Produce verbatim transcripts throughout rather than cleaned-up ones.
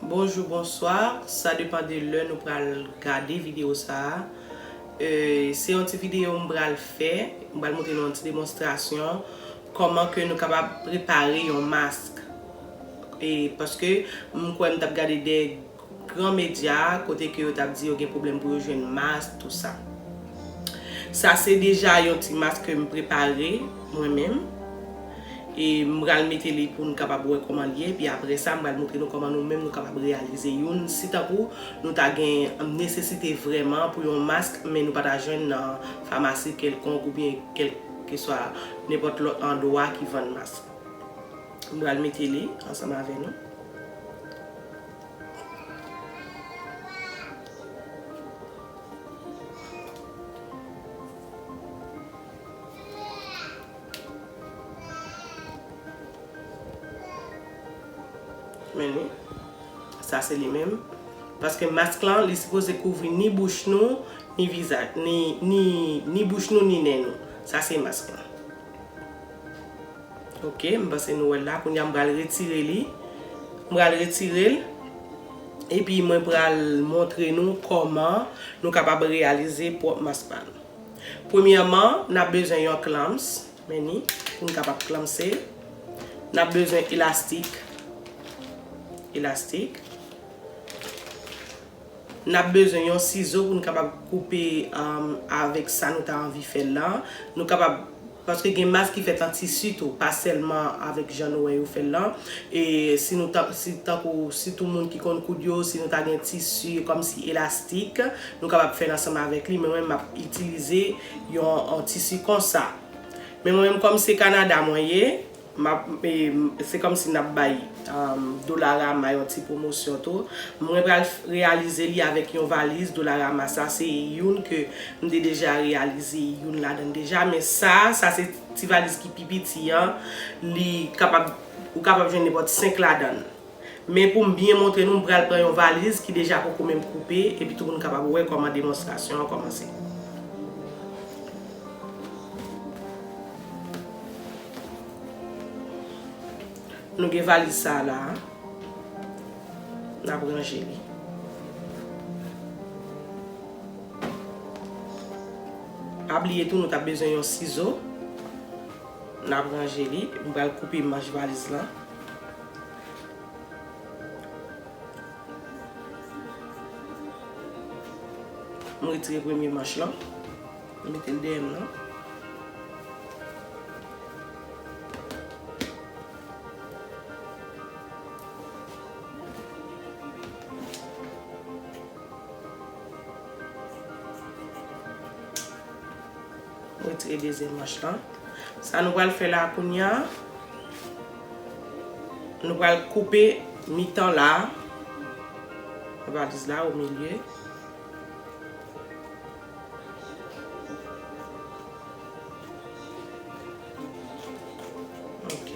Bonjou, bonswa, sa depann de lè nou pral gade videyo sa a. E, se yon ti videyo m pral fè, m pral montre nou yon ti demonstrasyon kòman ke nou kapab prepare yon mask. E, paske m kwè m t ap gade de gran medya kote ke yo t ap di yo gen pwoblèm pou yo jwenn mask, tou sa. Sa se deja yon ti mask ke m prepare mwen menm. E m pral mete li pou n kapab wè kòman l ye. Epi apre sa, m pral montre nou kòman nou menm nou kapab reyalize youn. Si tankou nou ta gen nesesite vrèman pou yon mask, men nou pa ta jwenn nan famasi kèlkonk oubyen kèlkeswa nenpòt lòt andwa ki vann mask. M pral mete li ansanm avè nou. Men li, sa se li menm. Paske mask lan, li sipoze kouvri ni bouch nou, ni vizaj, ni, ni, ni bouch nou, ni nen nou. Sa se mask lan. Ok, m panse nou wè l la. Kounye a, m pral retire li. M pral retire l. Epi mwen pral montre nou kòman nou kapab reyalize pwòp mask pa nou. Premyèman, n ap bezwen yon clamps, men ni, pou n kapab klamse. N ap bezwen elastik, elastik. N ap bezwen yon sizo pou n kapab koupe, um, avèk sa nou ta anvi fè l lan. Nou kapab, paske gen mask ki fèt an tisi tou, pa sèlman avèk jan nou wè yo fè l lan. E si nou ta, si tankou, sitou moun ki konn koud yo, si nou ta gen tisi kòmsi elastik, nou kapab fè l ansanm avèk li, men mwen, m ap itilize yon, yon tisi konsa. Men mwen menm, kòm se Kanada mwen ye, m ap, e, se kòmsi n ap bay, um, Dollarama yon ti pwomosyon tou. Mwen pral f-, reyalize li avèk yon valiz Dollarama. Sa se youn ke m te deja reyalize youn ladan l deja, men sa, sa se ti valiz ki pi piti an. Li kapab, ou kapab jwenn nenpòt senk ladan l. Men pou m byen montre nou, m pral pran yon valiz ki deja poko menm koupe, epi tou pou n kapab wè kòman demonstrasyon an kòmanse. Nou gen valiz sa a la a. N ap ranje li. Pa bliye tou, nou t ap bezwen yon sizo. N ap ranje li. M pral koupe manch valiz lan. M retire premye manch lan. M mete l dèyè m nan. Retire dezyèm manch lan. Sa nou pral fè la kounye a, nou pral koupe mitan la, valiz la, o milye. Ok.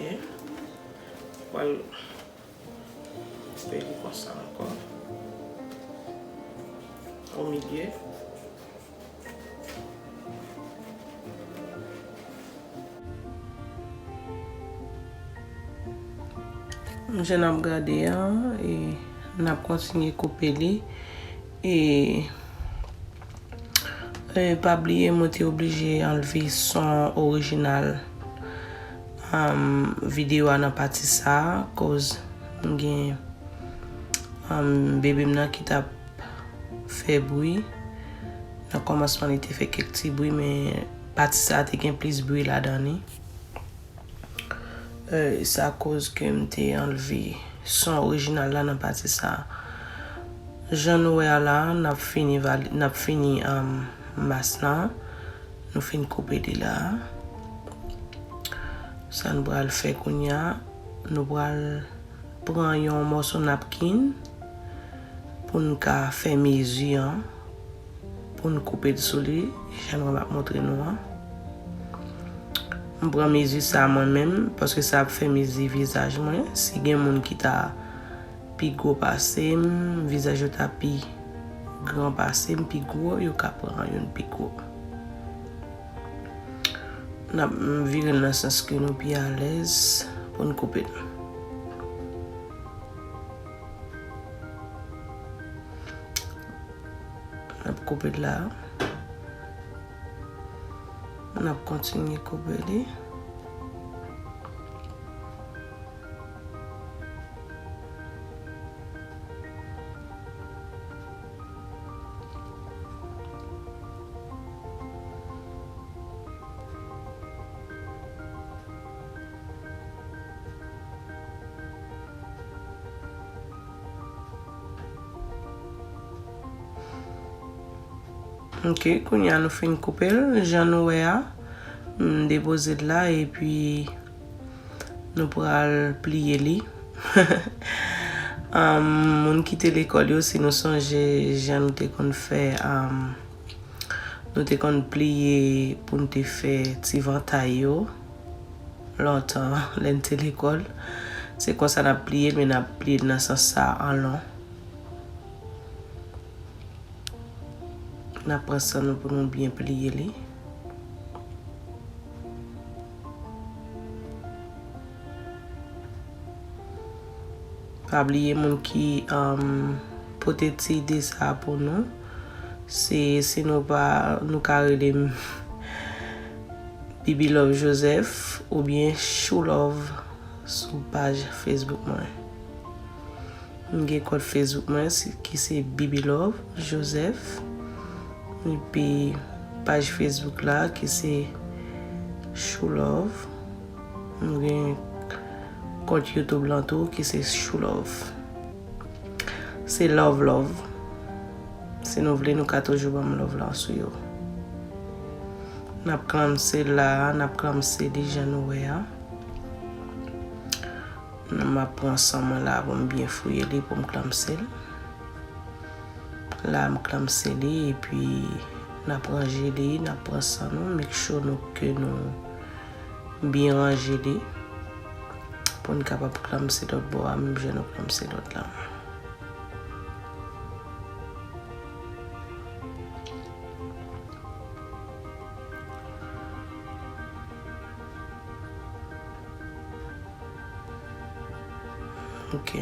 Pral fè li konsa ankò. O milye. Jan n ap gade an, e, n ap kontinye koupe li. E, e, pa bliye, mwen te oblije anlve son orijinal, um, videyo a nan pati sa a, koz m gen, um, bebe m nan ki t ap fè bri. Nan kòmansman, li te fè kèk ti bri, men pati sa a te gen plis bri ladan li. E, sa koz ke m te anlve son orijinal la nan pati sa a. Jan nou wè a la, n ap fini vali-, n ap fini, um, mask lan. Nou fin koupe li la. Sa nou pral fè kounye a, nou pral pran yon mòso napkin pou n ka fè mezi an, pou n koupe l sou li, jan mwen ap montre nou an. M pran mezi sa mwen menm, paske sa ap fè mezi vizaj mwen. Si gen moun ki ta pi gwo pase m, vizaj yo ta pi gran pase m, pi gwo, yo ka pran youn pi gwo. N ap vire l nan sans ke nou pi alèz pou n koupe l. Koupe l la. N ap kontinye koupe li. Ok, kounye a nou fin koupe l, jan nou wè a. M depoze l la, epi nou pral pliye li. Um, moun ki te lekòl yo, si nou sonje jan nou te konn fè, um, nou te konn pliye pou n te fè ti vantay yo lontan, lè n te lekòl. Se konsa n ap pliye l, men n ap pliye l nan sans sa an lon. N ap pran san nou pou nou byen pliye li. Pa bliye moun ki, um, pote ti ide sa pou nou. Se, si nou pa, nou ka rele m Bibi Love Joseph oubyen Chou Love sou paj Facebook mwen. M gen kont Facebook mwen, se, ki se Bibi Love Joseph. Epi paj Facebook la, ki se Chou Love. M gen kont YouTube lan tou, ki se Chou Love. Se love, love. Si nou vle, nou ka toujou ban m love la sou yo. N ap klamse l la, n ap klamse li jan nou wè a. M ap pran san mwen la pou m byen fouye li pou m klamse l. La, m klamse li, epi n ap ranje li, n ap pran san nou, make sure nou ke nou byen ranje li pou n kapab klamse lòt bò a, menm jan nou klamse lòt la. Ok.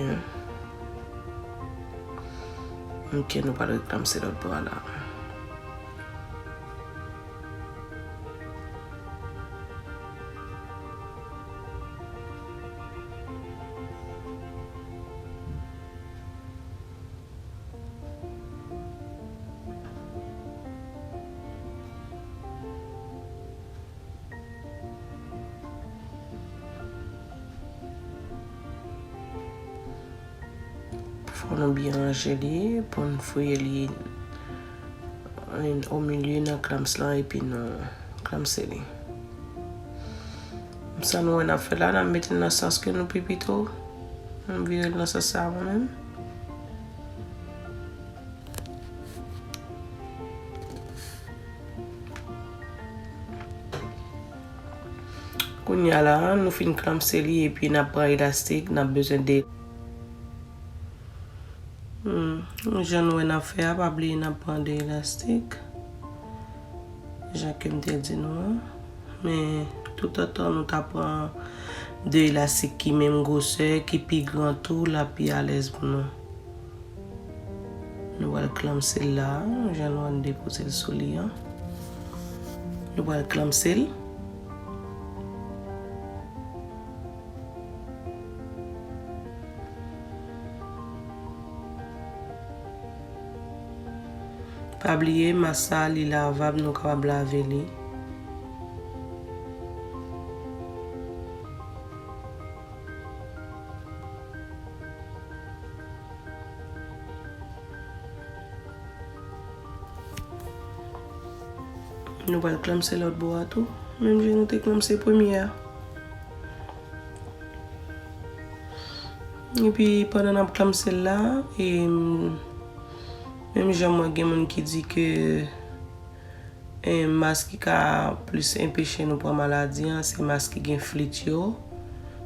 Ok, nou pral reklamse lòt bò a la. Fò nou byen ranje li pou n fouye li o milye nan klams lan epi nou klamse li. Sa nou wè n ap fè la, n ap mete l nan sans ke nou pi pito. M vire l nan sans sa mwen menm. Kounye a la, nou fin klamse li epi n ap pran elastik, n ap bezwen de Hmm, jan nou wè n ap fè a, pa bliye n ap pran de elastik. Jan ke m te di nou an. Men, toutotan nou ta pran de elastik ki menm gwosè, ki pi gran tou, l ap pi alèz pou nou. Nou pral klamse l la, jan nou wè n depoze l sou li an. Nou pral klamse l. Pa bliye, mas sa, li lavab, nou kapab lave li. Nou pral klamse lòt bò a tou, menm jan nou te klamse premye a. Epi, pandan n ap klamse l la, e, menm jan mwen gen moun ki di ke, e, mas ki ka plis anpeche nou pran maladi an, se mas ki gen flit yo.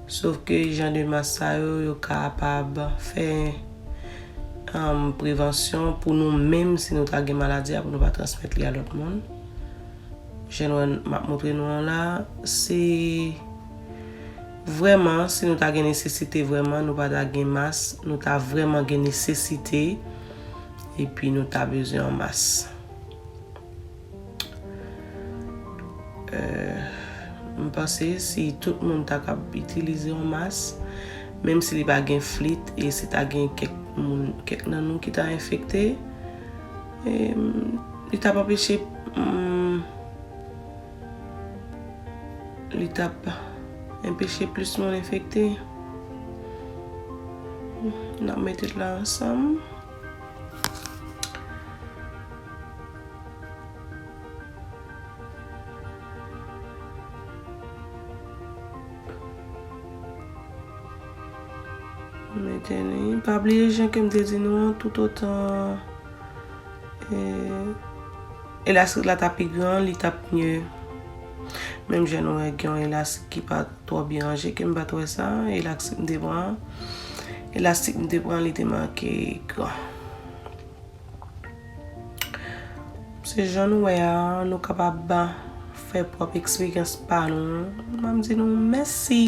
Sof ke jan de mas sa yo, yo kapab fè, um, prevansyon pou nou menm, si nou ta gen maladi a, pou nou pa transmèt li a lòt moun. Jan nou wè m ap montre nou an la, se vrèman, si nou ta gen nesesite vrèman, nou pa ta gen mas, nou ta vrèman gen nesesite, epi nou ta bezwen yon mas. M panse si tout moun ta kab itilize yon mas, menm si li pa gen flit, e si ta gen kèk moun, kèk nan nou ki ta enfekte, e, li t ap anpeche, mm, li t ap anpeche plis moun enfekte. N ap mete l la ansanm. Mete li. Pa bliye jan ke m te di nou an, toutotan, e, elastik la ta pi gran, li t ap mye. Menm jan nou wè gen yon elastik ki pa twò byen ranje, ke m pa t wè sa, elastik m te pran, elastik m te pran, li te manke gran. Se jan nou wè a, nou kapab fè pwòp eksperyans pa nou. M ap di nou mèsi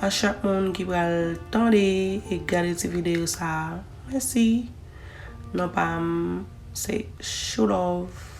a chak moun ki pral tande e gade ti videyo sa a. Mèsi. Non pa m, se Show Love.